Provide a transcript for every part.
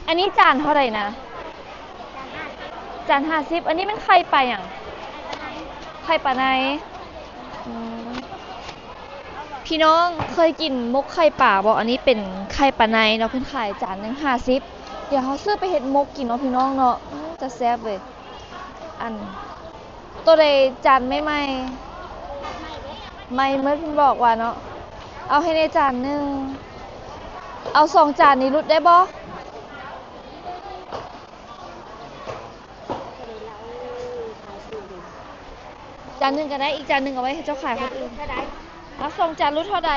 ອັນນີ້ຈານເທົ່າໃດນະ? ຈານຫ້າສິບ. ອັນນີ້ແມ່ນໄຂ່ປາຫຍັງ? ໄຂ່ປາໄນ. ອືມ ພີ່ນ້ອງເຄີຍກິນໝົກໄຂ່ປາບໍ່? ອັນນີ້ເປັນໄຂ່ປາໄນເນາະ ເພິ່ນຂາຍຈານໜຶ່ງຫ້າສິບ. ດຽວເຮົາຊື້ໄປເຮັດໝົກກິນເນາະພີ່ນ້ອງເນາະ. ອືມ ຈະແຊບເລີຍ. ອັນ ໂຕໃດຈານໃໝ່ໆ? ໃໝ່ໝົດເພິ່ນບອກວ່າເນາະ. ເອົາໃຫ້ແດ່ຈານໜຶ່ງ. ເອົາສອງຈານນີ້ຫຼຸດໄດ້ບໍ່? ຈານໜຶ່ງກໍໄດ້, ອີກຈານໜຶ່ງເອົາໄວ້ໃຫ້ເຈົ້າຂາຍຄົນອື່ນ. ເອົາສອງຈານຫຼຸດເທົ່າໃດ?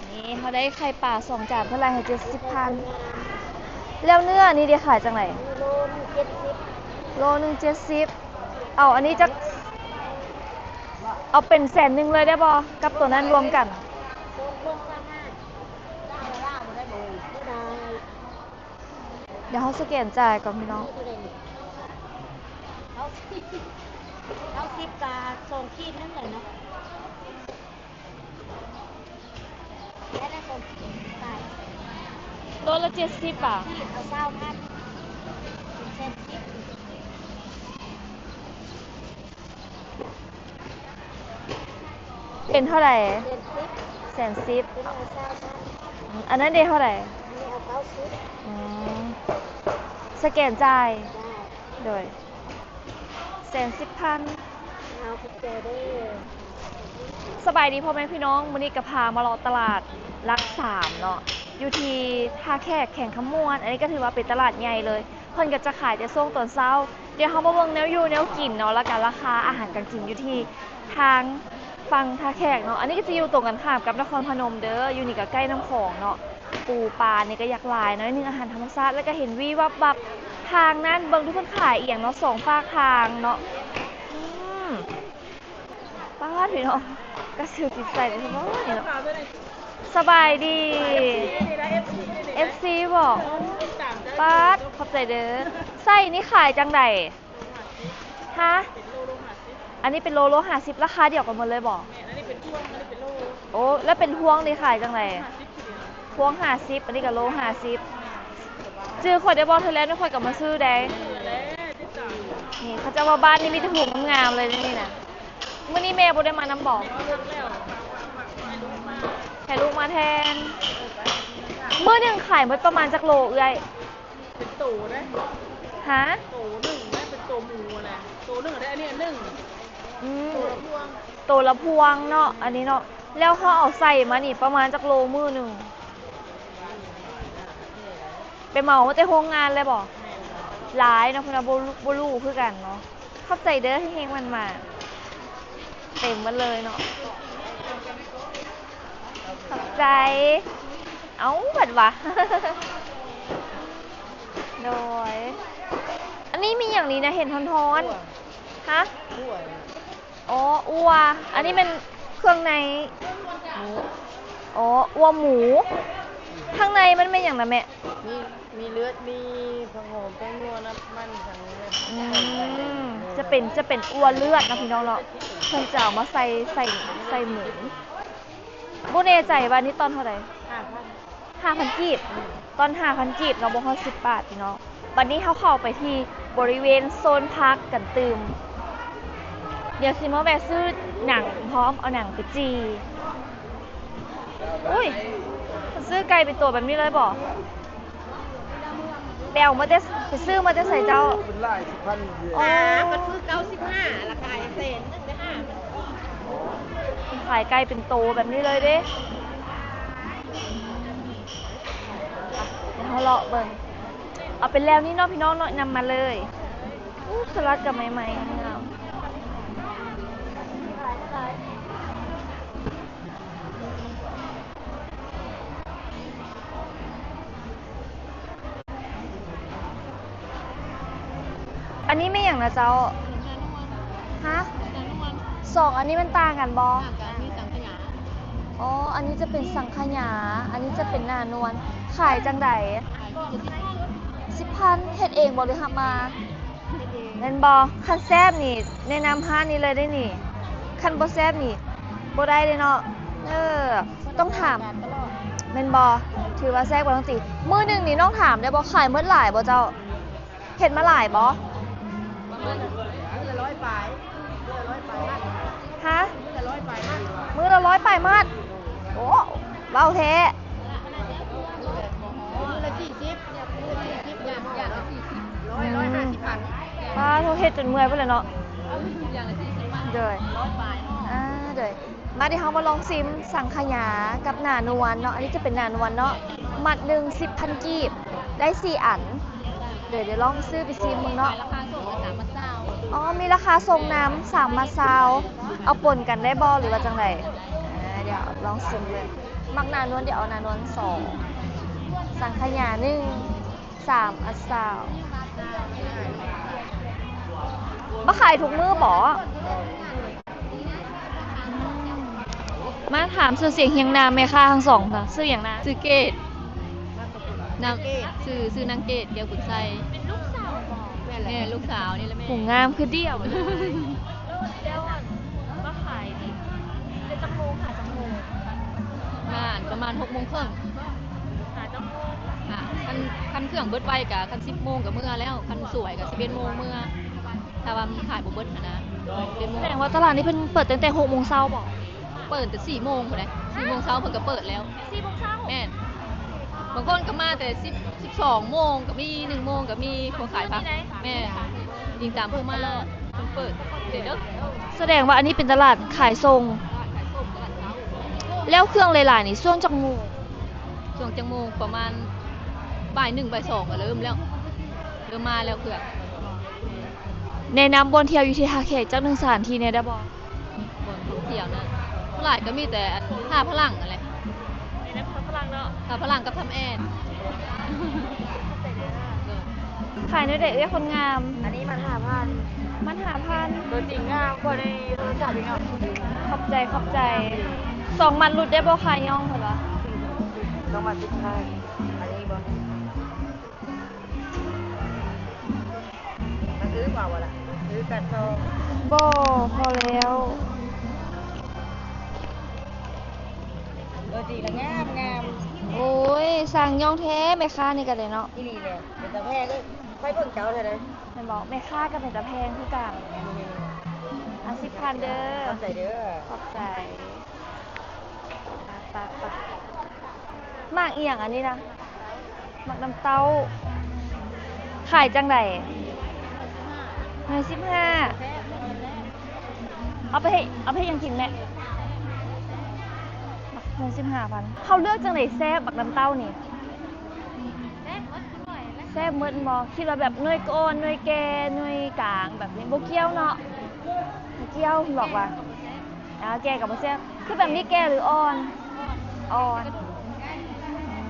ນີ້ເຮົາໄດ້ໄຂ່ປາສອງຈານເທົ່າໃດ? ເຈັດສິບພັນ. ແລ້ວເນື້ອນີ້ເດ ຂາຍຈັ່ງໃດ? ໂລໜຶ່ງເຈັດສິບ. ໂລໜຶ່ງເຈັດສິບ. ເອົາອັນນີ້ຈັກ ເອົາເປັນແສນໜຶ່ງເລີຍໄດ້ບໍ່? ກັບໂຕນັ້ນລວມກັນ. ດຽວເຮົາສະແກນຈ່າຍກ່ອນພີ່ນ້ອງ. ເກົ້າສິບ ເກົ້າສິບກະສອງຂີດໜຶ່ງແຫຼະເນາະ. ໂລລະເຈັດສິບບາດ. ເອົາຊາວພັນ ເປັນແສນສິບ. ເປັນເທົ່າໃດ? ແສນສິບ. ເປັນເທົ່າໃດ? ຊາວພັນ. ອືມ ອັນນັ້ນເດເທົ່າໃດ? ອັນນີ້ເອົາເກົ້າສິບ. ອືມ ສະແກນຈ່າຍ. ໂດຍ ແສນສິບພັນ. ເອົາ ຂອບໃຈເດີ. ສະບາຍດີພໍ່ແມ່ພີ່ນ້ອງ, ມື້ນີ້ກໍພາມາເລາະຕະຫຼາດຫຼັກສາມເນາະ ຢູ່ທີ່ທ່າແຂກ ແຂວງຄຳມ່ວນ. ອັນນີ້ກໍຖືວ່າເປັນຕະຫຼາດໃຫຍ່ເລີຍ. ເພິ່ນກໍຈະຂາຍແຕ່ຊ່ວງຕອນເຊົ້າ. ດຽວເຮົາມາເບິ່ງແນວຢູ່ແນວກິນເນາະ ແລ້ວກໍລາຄາອາຫານການກິນຢູ່ທີ່ທາງຝັ່ງທ່າແຂກເນາະ. ອັນນີ້ກໍຈະຢູ່ຕົງກັນຂ້າມກັບນະຄອນພະນົມເດີ, ຢູ່ນີ້ກໍໃກ້ນ້ຳຂອງເນາະ. ປູປານີ້ກໍຢາກຫຼາຍໜ້ອຍໜຶ່ງ, ອາຫານທຳມະຊາດ. ແລ້ວກໍເຫັນວີບວັບໆທາງນັ້ນ, ເບິ່ງດູເພິ່ນຂາຍອີ່ຫຍັງເນາະ ສອງຟາກທາງເນາະ. ອືມ ປາດ ພີ່ນ້ອງ ກະຊື່ຕິດໃສ່ເລີຍເນາະ. ສະບາຍດີ ເອັຟຊີບໍ? ປາດ ຂອບໃຈເດີ. ໄສ້ນີ້ຂາຍຈັ່ງໃດ? ຮະ? ອັນນີ້ເປັນໂລ ໂລຫ້າສິບ. ລາຄາດຽວກັນໝົດເລີຍບໍ? ໂອ້ ແລ້ວເປັນພວງນີ້ຂາຍຈັ່ງໃດ? ພວງຫ້າສິບ, ອັນນີ້ກໍໂລຫ້າສິບ. ຈື່ຂ້ອຍໄດ້ບໍ່? ເທື່ອແລ້ວນີ້ຂ້ອຍກໍມາຊື້ໄດ໋. ນີ້ເຂົາເຈົ້າວ່າບ້ານນີ້ມີແຕ່ຜູ້ງາມໆເລີຍນີ້ນະ. ມື້ນີ້ແມ່ບໍ່ໄດ້ມານຳບໍ? ໃຫ້ລູກມາແທນ. ມື້ໜຶ່ງຂາຍໝົດປະມານຈັກໂລເອື້ອຍ? ເປັນໂຕເດ້. ຮະ? ໂຕໜຶ່ງເດ້, ເປັນໂຕໝູຫັ້ນແຫຼະ. ໂຕໜຶ່ງເດ້, ອັນນີ້ອັນໜຶ່ງ. ອືມ ໂຕລະພວງ ໂຕລະພວງເນາະ ອັນນີ້ເນາະ. ແລ້ວເຮົາເອົາໃສ່ມານີ້ປະມານຈັກໂລມື້ໜຶ່ງ? ໄປເໝົາມາແຕ່ໂຮງງານເລີຍບໍ? ແມ່ນ. ຫຼາຍເນາະ ເພິ່ນວ່າບໍ່ ບໍ່ຮູ້ຄືກັນເນາະ. ຂອບໃຈເດີ ເຮັງໆໝານໆ. ເຕັມໝົດເລີຍເນາະ. ຂອບໃຈ. ເອົ້າ ບັດວ່າ ໂດຍ. ອັນນີ້ມີຫຍັງນີ້ນະ ເຫັນຮ້ອນໆ? ຮະ? ອໍ ອົ່ວ. ອັນນີ້ແມ່ນເຄື່ອງໃນໝູ. ອໍ ອົ່ວໝູ. ຂ້າງໃນມັນແມ່ນຫຍັງນະແມ່? ມີ ມີເລືອດ ມີຜັກຫອມ ແປ້ງນົວ ນ້ຳມັນ ຫຍັງນີ້ແຫຼະ. ອືມ ຈະເປັນ ຈະເປັນອົ່ວເລືອດເນາະ ພີ່ນ້ອງເນາະ. ເພິ່ນຈະເອົາມາໃສ່ ໃສ່ ໃສ່ໝູ. ບໍ່ແນ່ໃຈວ່ານີ້ຕ່ອນເທົ່າໃດ? ຫ້າພັນ ຫ້າພັນກີບ. ອືມ ຕ່ອນຫ້າພັນກີບເນາະ, ບໍ່ຮອດສິບບາດພີ່ນ້ອງ. ບັດນີ້ເຮົາເຂົ້າໄປທີ່ບໍລິເວນໂຊນຜັກກັນຕື່ມ. ດຽວຊິມາແວະຊື້ໜັງພ້ອມ, ເອົາໜັງໄປຈີ່. ອຸ້ຍ ຊື້ໄກ່ເປັນໂຕແບບນີ້ເລີຍບໍ? ໄປເອົາມາແຕ່ ໄປຊື້ມາແຕ່ໃສເຈົ້າ? ເປັນຫຼາຍສິບພັນຢູ່. ອໍ ອ່າ ມັນຄືເກົ້າສິບຫ້າ ລາຄາແສນໜຶ່ງໄດ້ຫ້າ. ຂາຍໄກ່ເປັນໂຕແບບນີ້ເລີຍເດ້. ດຽວເຮົາເລາະເບິ່ງ. ເອົາເປັນແລ້ວນີ້ເນາະ ພີ່ນ້ອງເນາະ, ນຳມາເລີຍ. ອູ້ ສະຫຼັດກໍໃໝ່ໆ ງາມ. ອັນນີ້ແມ່ນຫຍັງນະເຈົ້າ? ຮະ? ສອງອັນນີ້ມັນຕ່າງກັນບໍ່? ຕ່າງກັນ ມີສັງຂະຫຍາ. ອໍ ອັນນີ້ຈະເປັນສັງຂະຫຍາ, ອັນນີ້ຈະເປັນໜານວນ. ຂາຍຈັ່ງໃດ? ສິບພັນ. ເຮັດເອງບໍ່ ຫຼືຮັບມາ? ແມ່ນບໍ່? ຄັນແຊບນີ້ແນະນຳຮ້ານນີ້ເລີຍເດ້ນີ້. ຄັນບໍ່ແຊບນີ້ບໍ່ໄດ້ເດ້ເນາະ. ເອີ ຕ້ອງຖາມ ຕະຫຼອດ. ແມ່ນບໍ່? ຖືວ່າແຊບກວ່ານ້ອງຕີ. ມື້ໜຶ່ງນີ້ນ້ອງຖາມໄດ້ບໍ່ ຂາຍໝົດຫຼາຍບໍ່ເຈົ້າ? ເຮັດມາຫຼາຍບໍ່? ປະມານມື້ລະຮ້ອຍປາຍ ມື້ລະຮ້ອຍປາຍມັດ. ຮະ? ມື້ລະຮ້ອຍປາຍມັດ. ມື້ລະຮ້ອຍປາຍມັດ. ໂອ້ ເວົ້າແທ້. ມື້ລະສີ່ສິບ ມື້ລະສີ່ສິບ ຢ່າງລະສີ່ສິບ ຮ້ອຍ ຮ້ອຍຫ້າສິບພັນ. ປ້າໂທ້ ເຮັດຈົນເມື່ອຍພຸ້ນແຫຼະເນາະ. ຢ່າງລະສີ່ສິບມັດ. ໂດຍ ຮ້ອຍປາຍ. ອ່າ ໂດຍ. ມາ ດຽວເຮົາມາລອງຊີມສັງຂະຫຍາກັບໜານວນເນາະ. ອັນນີ້ຈະເປັນໜານວນເນາະ ມັດໜຶ່ງສິບພັນກີບ ໄດ້ສີ່ອັນ. ດຽວ ດຽວລອງຊື້ໄປຊີມເບິ່ງເນາະ. ລາຄາສົ່ງກະສາມມັດຊາວ. ອໍ ມີລາຄາສົ່ງນຳ ສາມມັດຊາວ. ເອົາປົນກັນໄດ້ບໍ່ ຫຼືວ່າຈັ່ງໃດ? ອ່າ ດຽວລອງຊີມເບິ່ງ. ມັກໜານວນ ດຽວເອົາໜານວນສອງ ສັງຂະຫຍາໜຶ່ງ ສາມອັດຊາວ. ມາຂາຍທຸກມື້ບໍ? ມາຖາມຊື່ສຽງຮຽງນາມແມ່ຄ້າທັງສອງນະ. ຊື່ຫຍັງນາ? ຊື່ເກດ. ນາງ ເກດ ຊື່ ຊື່ນາງເກດ ແກ້ວບຸນໄຊ. ເປັນລູກສາວບໍ? ແມ່ນແຫຼະ ແມ່ນລູກສາວນີ້ແຫຼະແມ່. ໂຫ ງາມຄືດຽວເລີຍ. ແລ້ວ ແລ້ວອັນມາຂາຍນີ້ ແຕ່ຈັກໂມງ ຫາຈັກໂມງ? ມາປະມານຫົກໂມງເຄິ່ງ. ຫາຈັກໂມງ? ຫາ ຄັນ ຄັນເຄື່ອງເບິດໄວກະ ຄັນສິບໂມງກະເມືອແລ້ວ ຄັນສວຍກະສິບເອັດໂມງເມືອ. ຖ້າວ່າມັນຂາຍບໍ່ເບິດຫັ້ນນະ ສິບເອັດໂມງ. ສະແດງວ່າຕະຫຼາດນີ້ເພິ່ນເປີດຕັ້ງແຕ່ຫົກໂມງເຊົ້າບໍ? ເປີດແຕ່ສີ່ໂມງພຸ້ນເດ. ສີ່ໂມງເຊົ້າເພິ່ນກະເປີດແລ້ວ. ສີ່ໂມງເຊົ້າ? ແມ່ນ. ບາງຄົນກະມາແຕ່ສິບ ສິບສອງໂມງກະມີ ໜຶ່ງໂມງກະມີ ພວກຂາຍຜັກ. ແມ່ນ. ອີງຕາມຜູ້ມາ ເພິ່ນເປີດເດ້. ສະແດງວ່າອັນນີ້ເປັນຕະຫຼາດຂາຍສົ່ງ. ແລ້ວເຄື່ອງຫຼາຍໆນີ້ຊ່ວງຈັກໂມງ? ຊ່ວງຈັກໂມງ? ປະມານບ່າຍໜຶ່ງ ບ່າຍສອງກະເລີ່ມແລ້ວ ເລີ່ມມາແລ້ວເຄື່ອງ. ແນະນຳບ່ອນທ່ຽວຢູ່ທີ່ທ່າແຂກຈັກໜຶ່ງສະຖານທີ່ແດ່ໄດ້ບໍ່? ບ່ອນທ່ອງທ່ຽວນະ ສ່ວນຫຼາຍກະມີແຕ່ອັນທ່າພະລັງຫັ້ນແຫຼະ. ແນະນຳທ່າພະລັງເນາະ. ທ່າພະລັງກັບທຳແອນ. ຂາຍແນວໃດເອື້ອຍຄົນງາມ? ອັນນີ້ມັດຫ້າພັນ. ມັດຫ້າພັນ. ຕົວຈິງງາມກວ່າໃນໂທລະສັບອີກເນາະ. ຂອບໃຈ ຂອບໃຈ. ສອງມັດຫຼຸດໄດ້ບໍ່ ຄາຍ່ອງເພິ່ນວ່າ? ສອງມັດສຸດທ້າຍ. ອັນນີ້ບໍ່? ມັນຄືເວົ້າວ່າລະ ຄືກັນຊອງ. ບໍ່ ພໍແລ້ວ. ເອີ ຈີລະງາມງາມ. ໂອ້ຍ ຊ່າງຍ່ອງແທ້ ແມ່ຄ້ານີ້ກະໄດ້ເນາະ. ອີ່ຫຼີແຫຼະ ເປັນຕາແພງເອີຍ. ຂ້ອຍເບິ່ງເຈົ້າເທົ່າໃດ ແມ່ນບໍ່? ແມ່ຄ້າກະເປັນຕາແພງຄືກັນ. ອືມ ອ່າ ສິບພັນເດີ. ຂອບໃຈເດີ. ຂອບໃຈ. ໄປ ໄປ ໄປ. ໝາກອີ່ຫຍັງອັນນີ້ນະ? ໝາກນ້ຳເຕົ້າ. ຂາຍຈັ່ງໃດ? ໜ່ວຍສິບຫ້າ. ເອົາໄປເຮັດ ເອົາໄປເຮັດຫຍັງກິນແມ່? ໜ່ວຍສິບຫ້າພັນ. ເຮົາເລືອກຈັ່ງໃດແຊບ ໝາກນ້ຳເຕົ້ານີ້? ແຊບໝົດແມ່ນບໍ່? ຄິດວ່າແບບໜ່ວຍອ່ອນ ໜ່ວຍແກ່ ໜ່ວຍກາງແບບນີ້ ບໍ່ກ່ຽວເນາະ? ບໍ່ກ່ຽວ ເພິ່ນບອກວ່າ ອ່າ ແກ່ກະບໍ່ແຊບ. ຄືແບບນີ້ແກ່ຫຼືອ່ອນ? ອ່ອນ.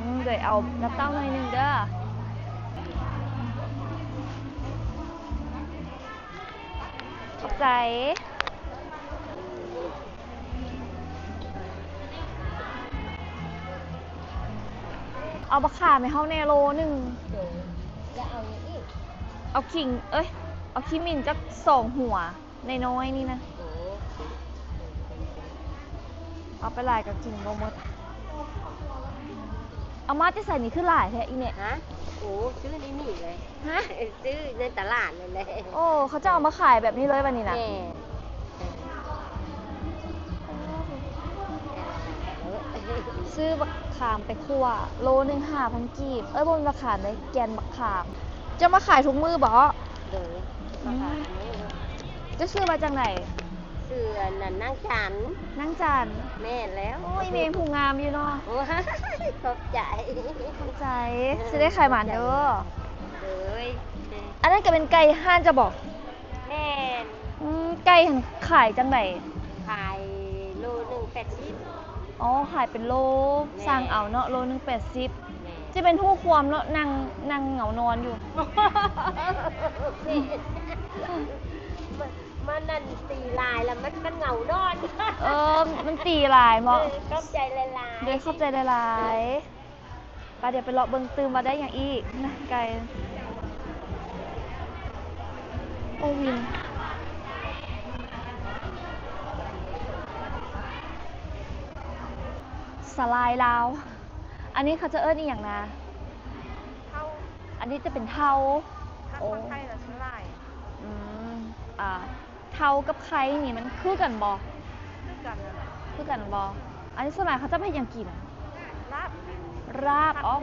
ອືມ ໂດຍ ເອົານ້ຳເຕົ້າໜ່ອຍໜຶ່ງເດີ. ຂອບໃຈ. ເອົາບັກຂາມໃຫ້ເຮົາແດ່ໂລໜຶ່ງ. ໂດຍ ແລ້ວເອົາຫຍັງອີກ? ເອົາຂີງ ເອີຍ ເອົາຂີ້ໝິ່ນຈັກສອງຫົວ ນ້ອຍໆນີ້ນະ. ໂອ້ ເອົາໄປຫຼາຍກະກິນບໍ່ໝົດ. ເອົາມາແຕ່ໃສນີ້ ຄືຫຼາຍແທ້ອີ່ແມ່? ຮະ? ໂອ້ ຊື້ໃນນີ້ເລີຍ. ຮະ? ຊື້ໃນຕະຫຼາດນັ້ນແຫຼະ. ໂອ້ ເຂົາເຈົ້າເອົາມາຂາຍແບບນີ້ເລີຍບາດນີ້ນະ. ແມ່ນ. ຊື້ບັກຂາມໄປຂົ້ວ ໂລໜຶ່ງຫ້າພັນກີບ. ເອີຍ ບໍ່ແມ່ນບັກຂາມເດ້ ແກ່ນບັກຂາມ. ເຈົ້າມາຂາຍທຸກມື້ບໍ? ໂດຍ ມາຂາຍທຸກມື້. ເຈົ້າຊື່ວ່າຈັ່ງໃດ? ຊື່ອັນນັ້ນ ນາງຈັນ. ນາງຈັນ. ແມ່ນແລ້ວ. ໂອ້ຍ ແມ່ຜູ້ງາມຢູ່ເນາະ. ໂອ້ຍ ຂອບໃຈ ຂອບໃຈ. ຊິໄດ້ຂາຍໝານເດີ. ໂດຍ. ອັນນັ້ນກະເປັນໄກ່ຮ້ານເຈົ້າບໍ? ແມ່ນ. ອືມ ໄກ່ຫັ້ນຂາຍຈັ່ງໃດ? ຂາຍໂລໜຶ່ງແປດສິບ. ອໍ ຂາຍເປັນໂລ. ແມ່ນ. ສັ່ງເອົາເນາະ ໂລໜຶ່ງແປດສິບ. ແມ່ນ. ຈະເປັນຮູ້ຄວາມເນາະ ນັ່ງ ນັ່ງເຫງົານອນຢູ່. ມັນ ມັນນັ້ນຕີຫຼາຍລະ ມັນ ມັນເຫງົານອນ. ເອີ ມັນຕີຫຼາຍເນາະ. ເອີ ຂອບໃຈຫຼາຍໆ. ໂດຍ ຂອບໃຈຫຼາຍໆ. ໄປ ດຽວໄປເລາະເບິ່ງຕື່ມວ່າໄດ້ຫຍັງອີກນະ ໄກ່. ໂອ້ ວິນ ສາຫຼ່າຍລາວ. ອັນນີ້ເຂົາຈະເອີ້ນອີ່ຫຍັງນະ? ເທົາ. ອັນນີ້ຈະເປັນເທົາ. ໂອ້ ທາງໄທລະສ່ວນຫຼາຍ. ອືມ ອ່າ ເທົາກັບໄຄນີ້ມັນຄືກັນບໍ່? ຄືກັນນັ້ນແຫຼະ. ຄືກັນບໍ່? ອັນນີ້ສ່ວນຫຼາຍເຂົາເຈົ້າເຮັດຫຍັງກິນ? ລາບ. ລາບ. ອໍ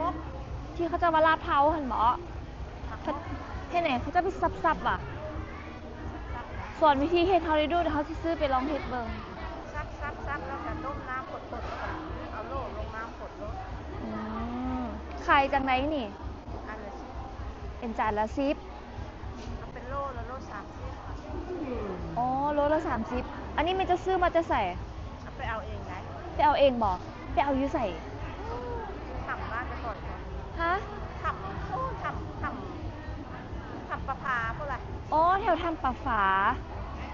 ທີ່ເຂົາເຈົ້າວ່າລາບເທົາຫັ້ນບໍ? ເຮັດແນວໃດ? ເຂົາເຈົ້າໄປສັບໆຫວາ? ສອນວິທີເຮັດເຮົາໄດ້ດູ ດຽວເຮົາຊິຊື້ໄປລອງເຮັດເບິ່ງ. ສັບໆໆ ແລ້ວກະຕົ້ມນ້ຳຟົດໆ ແລ້ວກະເອົາໂລດລົງນ້ຳຟົດໂລດ. ອືມ ຂາຍຈັ່ງໃດນີ້? ອັນລະສິບ. ເປັນຈານລະສິບ. ເອົາເປັນໂລລະໂລສາມສິບ. ອໍ ໂລລະສາມສິບ. ອັນນີ້ແມ່ນເຈົ້າຊື້ມາແຕ່ໃສ? ເອົາໄປເອົາເອງໄດ໋. ໄປເອົາເອງບໍ? ໄປເອົາຢູ່ໃສ? ຖາມບ້ານໄປກ່ອນ. ຮະ? ຖາມ ໂອ້ ຖາມ ຖາມ ຖາມປາຝາພຸ້ນລະ. ອໍ ແຖວຖ້ຳປາຝາ.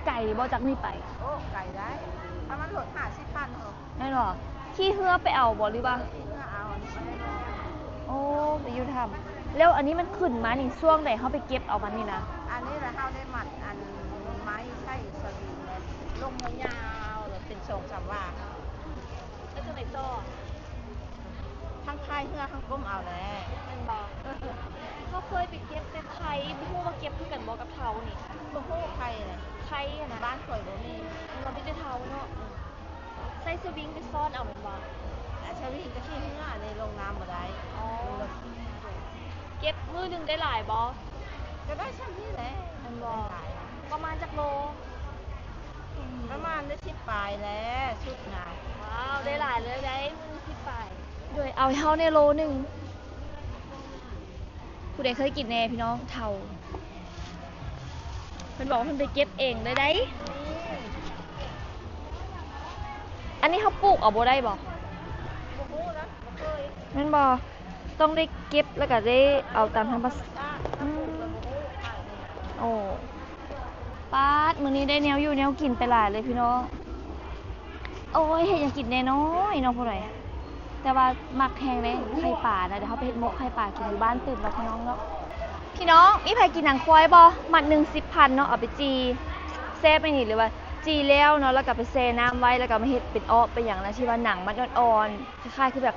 ໄກບໍ່ຈາກນີ້ໄປ? ໂອ້ ໄກໄດ໋ ປະມານລົດຫ້າສິບພັນເນາະ. ແມ່ນບໍ່? ຂີ່ເຮືອໄປເອົາບໍ່ ຫຼືວ່າ? ຂີ່ເຮືອເອົາ. ໂອ້ ໄປຢູ່ຖ້ຳ. ແລ້ວອັນນີ້ມັນຂຶ້ນມານີ້ ຊ່ວງໃດເຮົາໄປເກັບເອົາມັນນີ້ນະ? ອັນນີ້ລະເຮົາໄດ້ມັດອັນໄມ້ໃສ່ສະວິງ ລົງຍາວໆ ແລ້ວເປັນສອງສາມຫວ່າ. ແລ້ວຈັ່ງໃດຕໍ່? ທັງພາຍເຮືອທັງກົ້ມເອົາແຫຼະ. ແມ່ນບໍ່? ເຮົາເຄີຍໄປເກັບແຕ່ໄຄ ບໍ່ຮູ້ວ່າເກັບຄືກັນບໍ່ກັບເທົານີ້. ບໍ່ຮູ້ ໄຄນະ ໄຄຫັ້ນນະ. ບ້ານຂ້ອຍບໍ່ມີ. ແມ່ນບໍ່? ມີແຕ່ເທົາເນາະ. ອືມ. ໃຊ້ສະວິງໄປຊ້ອນເອົາແມ່ນບໍ່? ອາ ສະວິງກະຂີ່ເຮືອ ອັນນີ້ລົງນ້ຳບໍ່ໄດ້. ອໍ ເກັບມື້ໜຶ່ງໄດ້ຫຼາຍບໍ່? ກະໄດ້ຊ່ຳນີ້ແຫຼະ. ແມ່ນບໍ່? ປະມານຈັກໂລ? ປະມານໄດ້ສິບປາຍແຫຼະ ຊຸດນະ. ວ້າວ ໄດ້ຫຼາຍເລີຍໄດ໋ ມື້ໜຶ່ງສິບປາຍ. ໂດຍ ເອົາໃຫ້ເຮົາແດ່ໂລໜຶ່ງ. ຜູ້ໃດເຄີຍກິນແດ່ພີ່ນ້ອງ ເທົາ? ເພິ່ນບອກວ່າເພິ່ນໄປເກັບເອງເລີຍໄດ໋. ອັນນີ້ເຮົາປູກເອົາບໍ່ໄດ້ບໍ່? ບໍ່ຮູ້ນະ ບໍ່ເຄີຍ. ແມ່ນບໍ່? ຕ້ອງໄດ້ເກັບ ແລ້ວກະໄດ້ເອົາຕາມທຳມະຊາດ. ອືມ. ໂອ້ ປາດ ມື້ນີ້ໄດ້ແນວຢູ່ແນວກິນໄປຫຼາຍເລີຍພີ່ນ້ອງ. ໂອ້ຍ ເຮັດຫຍັງກິນແດ່ເນາະ ເນາະ ຜູ້ໃດ. ແຕ່ວ່າມັກແຮງເດ້ ໄຂ່ປານະ. ດຽວເຮົາໄປເຮັດໝົກໄຂ່ປາກິນຢູ່ບ້ານຕື່ມເນາະພີ່ນ້ອງເນາະ. ພີ່ນ້ອງ ມີໃຜກິນໜັງຄວາຍບໍ່? ມັດໜຶ່ງສິບພັນເນາະ. ເອົາໄປຈີ່ ແຊບອີ່ຫຼີ. ຫຼືວ່າຈີ່ແລ້ວເນາະ ແລ້ວກະໄປແຊ່ນ້ຳໄວ້ ແລ້ວກະມາເຮັດເປັນອອກເປັນຫຍັງນະ ທີ່ວ່າໜັງມັນອ່ອນໆ ຄ້າຍໆ ຄືແບບ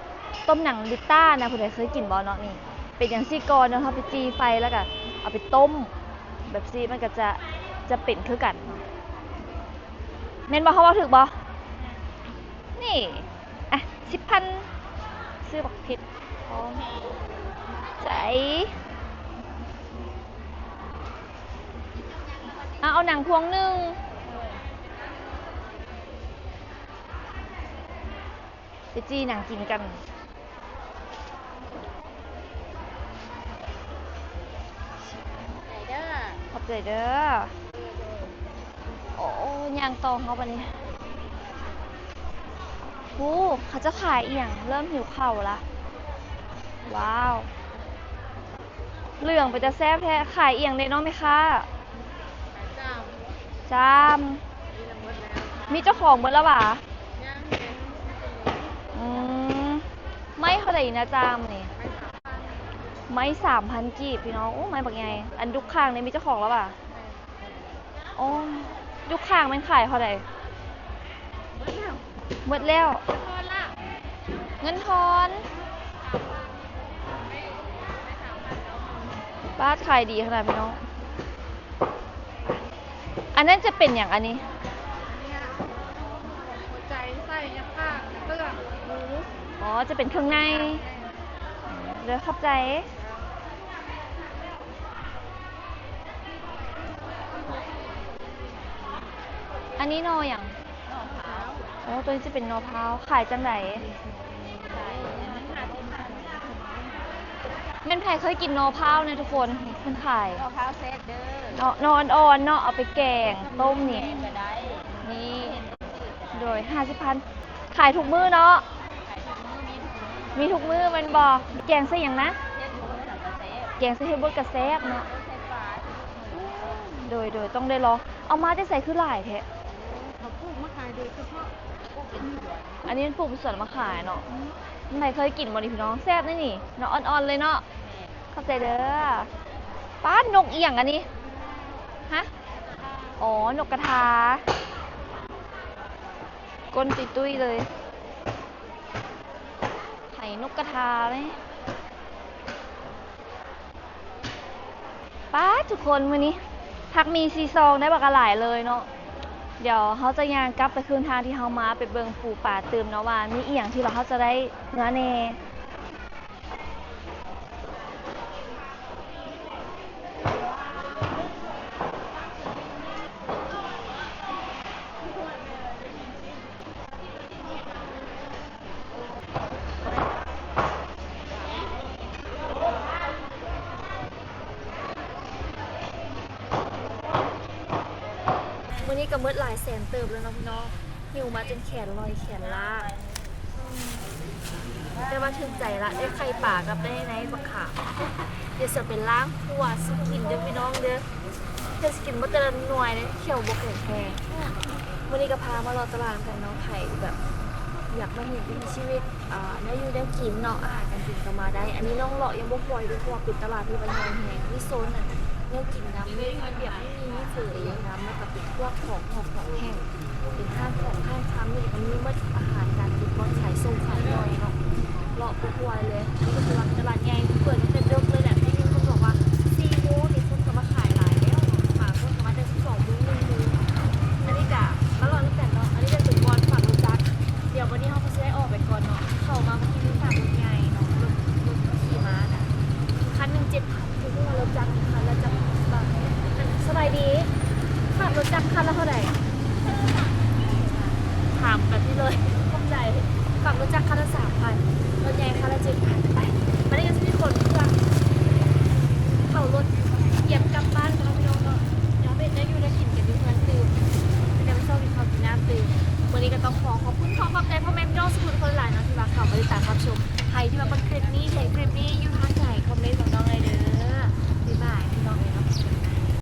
ຕົ້ມໜັງລິຕ້ານະ. ຜູ້ໃດເຄີຍກິນບໍ່ເນາະ? ນີ້ ເປັນຈັ່ງຊີ້ກ່ອນເນາະ ເຮົາໄປຈີ່ໄຟ ແລ້ວກະເອົາໄປຕົ້ມແບບຊີ້ ມັນກະຈະ ຈະເປັນຄືກັນ. ແມ່ນບໍ່? ເຮົາເວົ້າຖືກບໍ່? ນີ້ ອ່ະ ສິບພັນ ຊື້ບັກເຜັດພ້ອມ. ໃຈ ເອົາ ເອົາໜັງພວງໜຶ່ງ. ໄປຈີ່ໜັງກິນກັນ. ຂອບໃຈເດີ. ໂອ້ ຍ່າງຕໍ່ເຮົາບາດນີ້. ໂອ້ ເຂົາເຈົ້າຂາຍອີ່ຫຍັງ? ເລີ່ມຫິວເຂົ້າລະ. ວ້າວ ເຫຼືອງເປັນຕາແຊບແທ້. ຂາຍອີ່ຫຍັງເດເນາະແມ່ຄ້າ? ຈາມ. ມີເຈົ້າຂອງເບິດແລ້ວຫວາ? ອືມ. ໄມ້ເທົ່າໃດນະຈາມນີ້? ໄມ້ສາມພັນກີບພີ່ນ້ອງ. ໂອ້ ໄມ້ບັກໃຫຍ່. ອັນດຸກຂ້າງນີ້ມີເຈົ້າຂອງແລ້ວຫວາ? ໂອ້ ດຸກຂ້າງແມ່ນຂາຍເທົ່າໃດ? ເບິດແລ້ວ. ເງິນທອນ. ປາດ ຂາຍດີຂະໜາດພີ່ນ້ອງ. ອັນນັ້ນຈະເປັນຫຍັງອັນນີ້? ຫົວໃຈໃສ່ຫຍັງຂ້າງ ເຄື່ອງໝູ. ອໍ ຈະເປັນເຄື່ອງໃນ. ເດີ ຂອບໃຈ. ອັນນີ້ໜໍ່ຫຍັງ? ອໍ ໂຕນີ້ຈະເປັນໜໍ່ພ້າວ. ຂາຍຈັ່ງໃດ? ແມ່ນໃຜເຄີຍກິນໜໍ່ພ້າວແດ່ທຸກຄົນ? ເພິ່ນຂາຍ ໜໍ່ພ້າວແຊບເດີ. ເນາະ ໜໍ່ອ່ອນໆເນາະ ເອົາໄປແກງຕົ້ມນີ້. ນີ້ ໂດຍ ຫ້າສິບພັນ. ຂາຍທຸກມື້ເນາະ? ຂາຍທຸກມື້ ມີທຸກມື້ ມີທຸກມື້ແມ່ນບໍ່? ແກງໃສ່ຫຍັງນະ? ເຮັດບົດກະແຊບ ແກງໃສ່ເຫັດບົດກະແຊບເນາະ. ໂດຍ ໂດຍ ຕ້ອງໄດ້ລອງ. ເອົາມາແຕ່ໃສຄືຫຼາຍແທ້? ເຂົາປູກມາຂາຍໂດຍສະເພາະ ປູກເປັນສວນ. ອັນນີ້ມັນປູກເປັນສວນມາຂາຍເນາະ. ອືມ ໃຜເຄີຍກິນບໍ່ນີ້ພີ່ນ້ອງ? ແຊບເດ້ນີ້ເນາະ ອ່ອນໆເລີຍເນາະ. ແມ່ນ. ຂອບໃຈເດີ. ປາດ ນົກອີ່ຫຍັງອັນນີ້? ຮະ? ອໍ ນົກກະທາ. ກົ້ນຕຸ້ຍໆເລີຍ. ໄຂ່ ນົກກະທາເດ້. ປ້າດ ທຸກຄົນ ມື້ນີ້ຜັກໝີ່ສີ່ຊອງໄດ້ບັກຫຼາຍເລີຍເນາະ. ດຽວເຮົາຈະຍ່າງກັບໄປຄືນທາງທີ່ເຮົາມາ ໄປເບິ່ງປູປາຕື່ມເນາະ ວ່າມີອີ່ຫຍັງທີ່ວ່າເຮົາຈະໄດ້ເມືອແດ່. ມື້ນີ້ກໍໝົດຫຼາຍແສນເຕີບແລ້ວເນາະພີ່ນ້ອງ, ຫິວມາຈົນແຂນລອຍແຂນລ້າ. ແຕ່ວ່າຖືກໃຈລະ ໄດ້ໄຂ່ປາກັບໄດ້ໃນບັກຂາມ. ດຽວຊິເອົາໄປລ້າງຂົ້ວສູ່ກິນເດີພີ່ນ້ອງເດີ. ເຮັດຊິກິນບໍ່ແຕ່ລະໜ່ວຍເດ້ ຂຽວບໍ່ແຂງແຮງ. ມື້ນີ້ກໍພາມາເລາະຕະຫຼາດນຳກັນເນາະ, ໃຜແບບຢາກມາເຫັນວິຖີຊີວິດ ອ່າ ແນວຢູ່ແນວກິນເນາະ, ອາຫານການກິນກໍມາໄດ້. ອັນນີ້ນ້ອງເລາະຍັງບໍ່ຄ່ອຍເດ້ ເພາະວ່າເປັນຕະຫຼາດທີ່ວ່າໃຫຍ່ແຮງ, ມີໂຊນນັ້ນແນວກິນນຳ, ມີເຂົ້າປຽກ, ມີໝີ່, ມີເຝີ, ມີນ້ຳ, ແລ້ວກໍເປັນພວກຂອງຫອມຂອງແຫ້ງ. ເປັນຮ້ານຂອງຮ້ານຊຳນີ້ກໍມີໝົດ, ອາຫານການກິນບ່ອນຂາຍສົ່ງຂາຍຍ່ອຍເນາະ, ເລາະໄປທົ່ວເລີຍ. ອັນນີ້ກໍຄືວ່າເປັນຕະຫຼາດໃຫຍ່, ເປີດຕັ້ງແຕ່ເດິກເລີຍແຫຼະ. ໄດ້ຍິນຄົນບອກວ່າສີ່ໂມງນີ້ຄົນກໍມາຂາຍຫຼາຍແລ້ວເນາະ, ບາງຄົນກໍມາແຕ່ສິບສອງໂມງ ໜຶ່ງໂມງ. ອັນນີ້ກະມາເລາະນຳກັນເນາະ, ອັນນີ້ກໍເປັນບ່ອນຝາກລົດຈັກ. ດຽວບັດນີ້ເຮົາກໍຊິໄດ້ອອກໄປກ່ອນເນາະ, ເຂົ້າມາເມື່ອກີ້ມີຝາກລົດໃຫຍ່ເນາະ, ລົດ ລົດຂີ່ມານະ ຄັນໜຶ່ງເຈັດພັນ. ຄືວ່າລົດຈັກນີ້ຄັນລະຈັກບາດ. ສະບາຍດີ, ຝາກລົດຈັກຄັນລະເທົ່າໃດ?